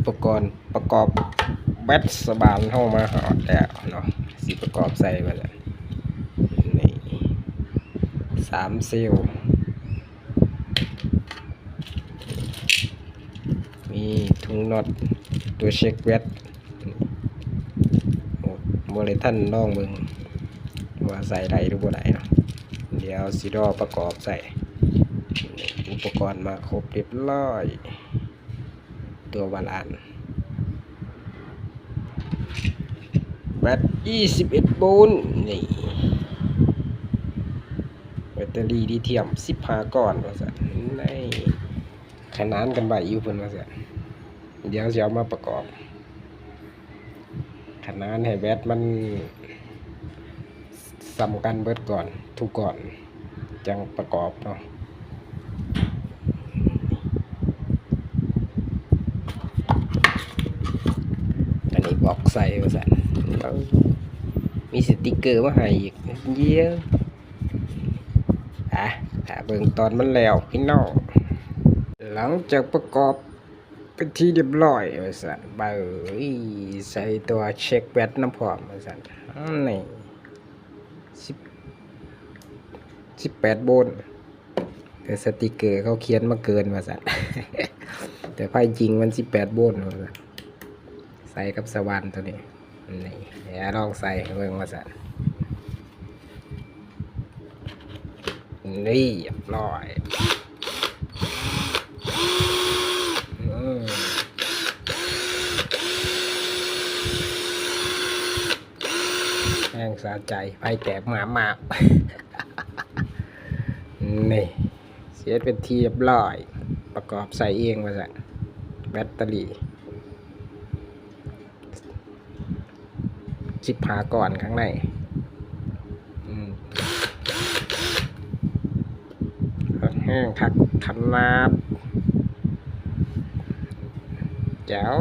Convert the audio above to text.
ປະກອນປະກອບແບັດສະບານເຮົາມາຮອດແລ້ວເນາະ ຊິປະກອບໃສ່ວ່າຊັ້ນ ນີ້ ສາມເຊວ ມີຖົງນັອດ ຕົວເຊັກແບັດ ໂອ້ ບໍ່ໄດ້ທັນລອງເບິ່ງວ່າໃສ່ໄດ້ຫຼືບໍ່ໄດ້ເນາະ ດຽວຊິລໍປະກອບໃສ່ ອຸປະກອນມາຄົບຮຽບຮ້ອຍ ຕົວບາລານ ແບັດອີສິບເອັດໂວນ ນີ້ ແບັດເຕີຣີລີທຽມສິບຫ້າກ້ອນວ່າຊັ້ນ ນີ້ ຂະໜານກັນໄວ້ຢູ່ເພິ່ນວ່າຊັ້ນ ດຽວຊິເອົາມາປະກອບ ຂະໜານໃຫ້ແບັດມັນສ່ຳກັນເບິດກ່ອນ ທຸກກ້ອນ ຈັ່ງປະກອບເນາະ ອັນນີ້ບອກໃສ່ວ່າຊັ້ນ ມີສະຕິກເກີມາໃຫ້ອີກ ເຢ້ຍ ອ່ະ ຖ້າເບິ່ງຕອນມັນແລ້ວພີ່ນ້ອງ ຫຼັງຈາກປະກອບ ເປັນທີ່ຮຽບຮ້ອຍວ່າຊັ້ນ ບາດນີ້ໃສ່ຕົວເຊັກແບັດນຳພ້ອມວ່າຊັ້ນ ນີ້ ສິບ ສິບແປດໂວນ ແຕ່ສະຕິກເກີເຂົາຂຽນມາເກີນວ່າຊັ້ນ ແຕ່ໄຟຈິງມັນສິບແປດໂວນວ່າຊັ້ນ ໃສ່ກັບສະຫວ່ານຕົວນີ້ ນີ້ ດຽວລອງໃສ່ໃຫ້ເບິ່ງວ່າຊັ້ນ ນີ້ ຮຽບຮ້ອຍ ອືມ ແຮງສະໃຈ ໄຟແຕກມາບໆ ນີ້ ເສັດເປັນທີ່ຮຽບຮ້ອຍ ປະກອບໃສ່ເອງວ່າຊັ້ນ ແບັດເຕີຣີ ສິບຫ້າກ້ອນຂ້າງໃນ ອືມ ແຮງຄັກຂະໜາດ ແຈ໋ວ